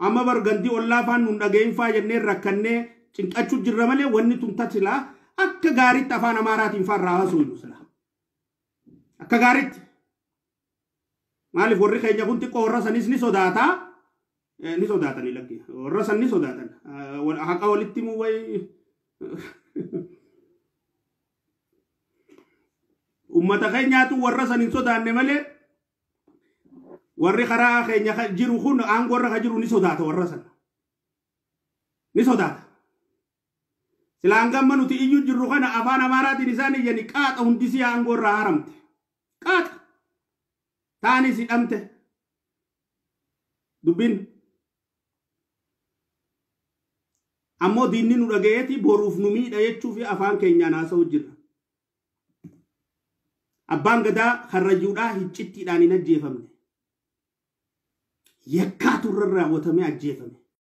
Amma bar gandii ollaa faan nun dhagahin faa jennee rakkannee cinqachuu jirra malee wanni tun tasilaa akka gaariitti afaan Amaaraatiin faan raawwasuu hin silaa. Akka gaariitti. Maaliif warri keenya kun xiqqoo warra sanis ni sodaataa? Ni sodaatanii lakki. Warra san ni sodaatan. Haqa walitti himuu wayi. Uummata keenyaatu warra san hin sodaanne malee warri karaa keenya jiru kun aangoo irra jiru ni sodaata warra san. Ni sodaata. Silaan gamma nuti iyyuu jirru kana afaan Amaaraatiin isaan iyyani qaaxa hundisii aangoo irraa haramte. Qaaxa. Taanis hidhamte. Dubbiin. Ammoo diinni nu dhagayeeti boruuf nu miidha jechuu fi afaan keenyaan haasa'u jirra. Abbaan gadaa karrayyuudhaa hiccittiidhaan hin ajjeefamne. Yakkaatu irra raawwatamee ajjeefame.